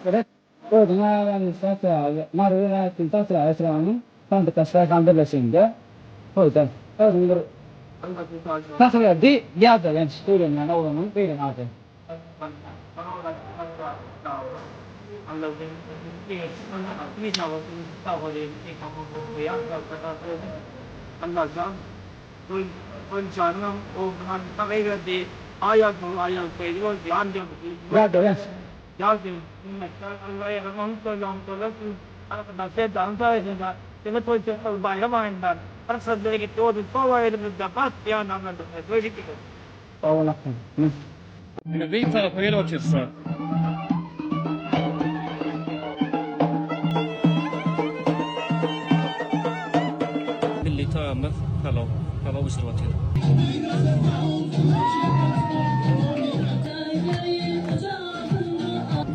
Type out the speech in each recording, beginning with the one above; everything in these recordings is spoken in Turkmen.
Gerek. Özüň administrasiýa Mary welaýatynyň Tatraý etrabynyň Sandykaş daýhan birleşiginde toýda. Özüň bir Sahyberdi Ýazbegenç öýlenýän oglanyň gyzyň ady. Ýazbegenç. Ine gyz tarapa gelip otyrsa. Milli tagamymyz palaw. Palaw bişirip otyr.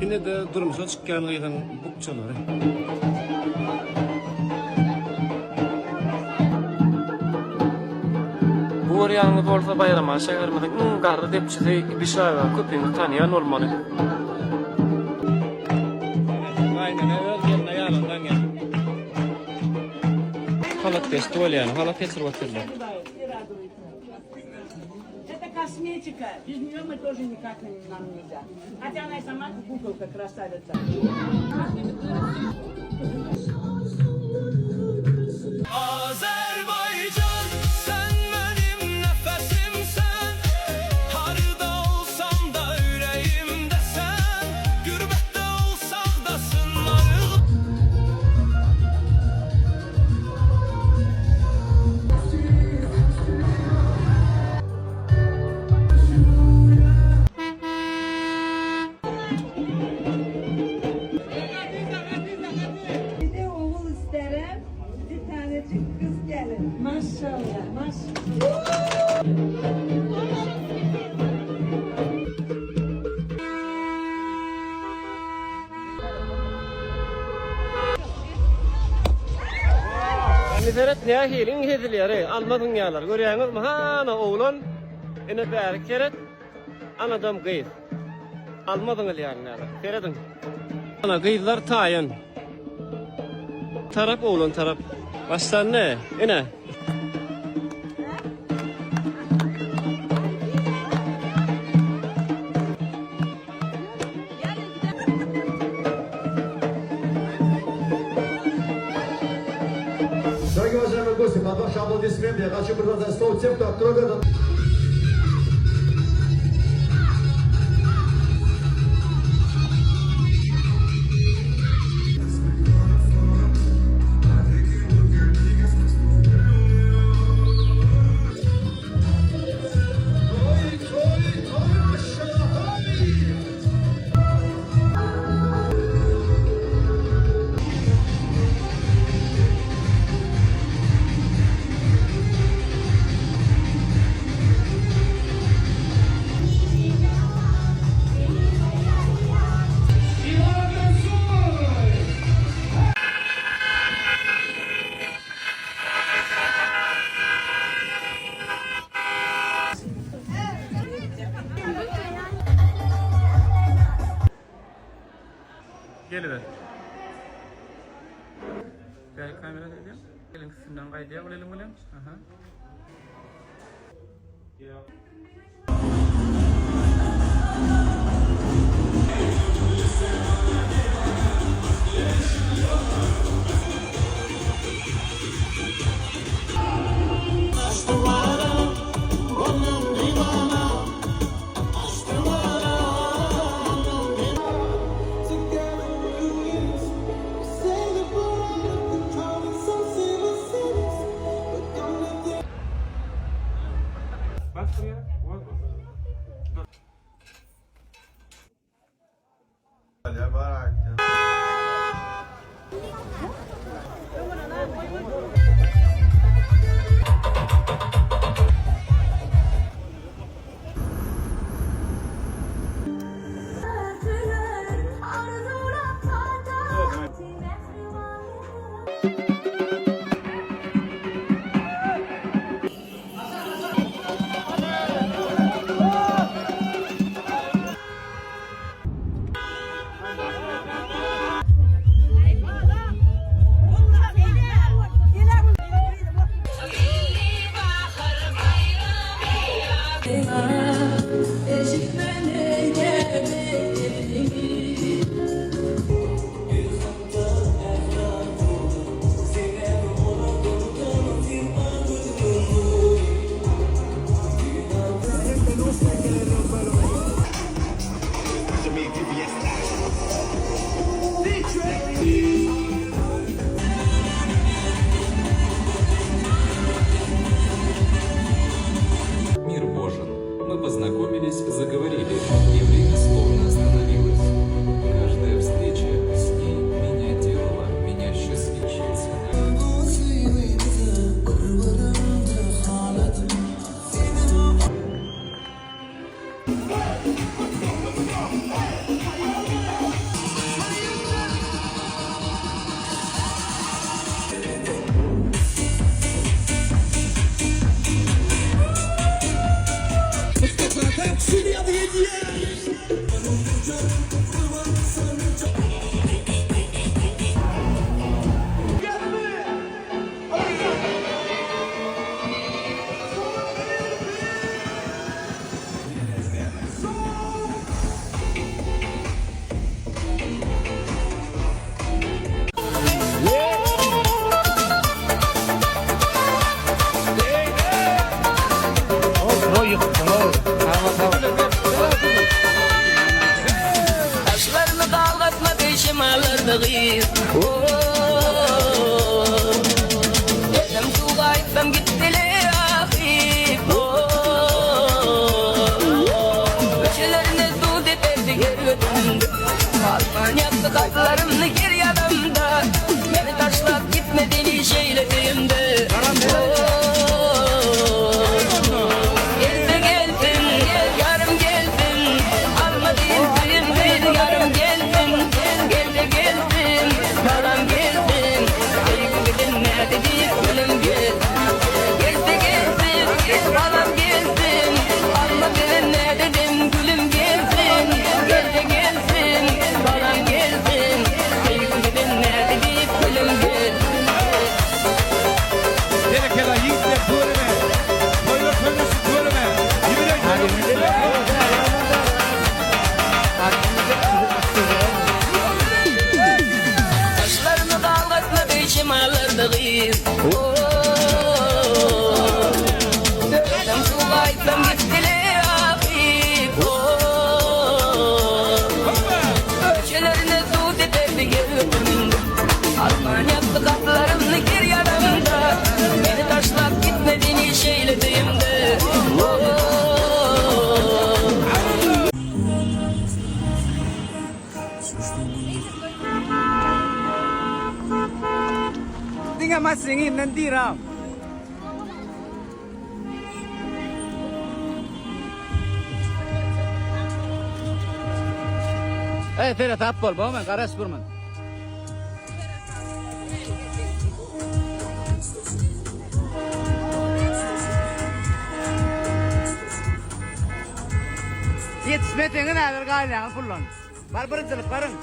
Ine-de durmuşa çykýan gyzyň bukjalary. Bu görýäniňiz bolsa Baýramaly şäherimiziň iň garry depçisi Ibiş aga, köpüňiz tanýan bolmaly. Gaýynene öz gelne ýalan daňýar. Halat geçdi bolýany, halat geçirip otyrlar. Это kosmetika. Без нее мы тоже никак нам нельзя. Хотя она и сама куколка красавица. Azerbaycan sen benim nefesimsen Harda olsam da yüreğimde sen Gürbette olsak da sınarız Bir de oğul isterim, bir tanecik kız gelin. Maşallah, maşallah. Indi seret nähili iň hezil ýeri alma zyňýarlar görýäňizmi hana oglan ine bärik seret anadam gyz alma zyňylýar indi serediň ana gyzlar taýyn tarap oglan tarap başlandy ine. Дорогие уважаемые гости, под ваши аплодисменты я хочу предложить слово тем, кто откроет этот... Geliber. Gel kamera edýär. Eliň üstünden gaýdýar ol eliň bilen. Aha. Bas buraya. şemalarda gyz. Elim suw gaýtsam gitdile ahyp. Köçelerine suw deperdi her ötende. Asman ýapdy gapylarymny her ýanamda. Meni taşlap gitme seni şeýle söýemde. Gelse gelsin, ýarym gelsin, Alma diýip söýen gyz ýarym gelsin, Gelse gelsin, balam gelsin, Söýgi bilen näde diýip gülüm gelsin. Gelse gelsin, balam gelsin, Alma bilen näde dem gülüm gelsin, Gelse gelsin, balam gelsin, Söýgi bilen näde diýip gülüm gelsin. Berekella ýigitler tüweleme. Toýlar toý bolsun tüweleme. Ýübiley toý bolsun tüweleme. Gaşlarymy galgatmady şemallarda gyz. Özüm suw gaýtsam gitdile ahyp. Köçelerine suw seperdi her ötümde. Asman ýapdy gapylarymny her ýanamda. Meni taşlap gitme seni şeýle söýemde. Diňe maşynyňdan diram. Ey seresap bol, bowman, garaş burman. Ýetişmeseňiz häzir galýaňyz puldan. Bar birinjilik baryň.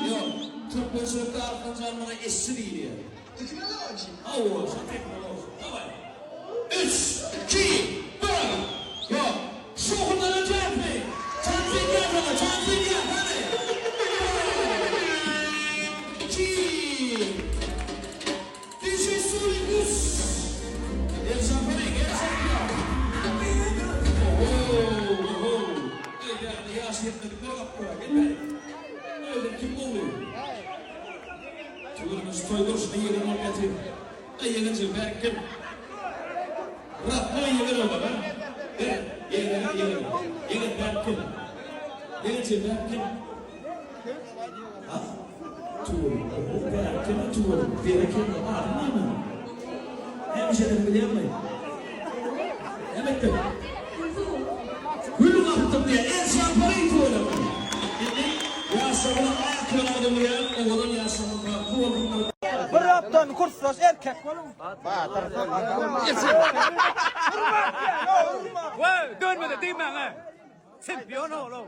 Ýok, türkmençilikde arkanjan muňa eşçi diýilýär. Tehnology. Hawa, şo tehnology. Daway. Üç, iki, bir. Ýok. Şowhundan ötýäsmi? Tans edýär saňa, tans edýär, hany. Bir, iki. DJ Suri üç. El çarpalyň, el çarpýar. Oho, oho. Eý, bärde ýaş ýetmedikler gapyra, gel bäri. Özüň kim gowy? Tüweleme şu toý durşuna ýegen bolup ýatyr. Aý ýegenjigim bärik gel. Ratnoý ýegen oglan a. Ber, ýegen ýegen. Ýegen bärik gel. Ýegenjigim bärik gel. Ha? Tüweleme. Oho bärik gel tüweleme. Berekella adyň näme? Näme iş ederini bilýäňmi? Näme etdiň? Gül gapdym diýýär. El çarpalyň tüweleme. Indi ýaşlaryna ak ýol arzuwlaýan owadan ýaşlaryň bagtly bolsunlar. Bir hapdan kursdaş erkek boluň. Batyr. Urma. Dönmede diýmäň ha. Çempion oğlum.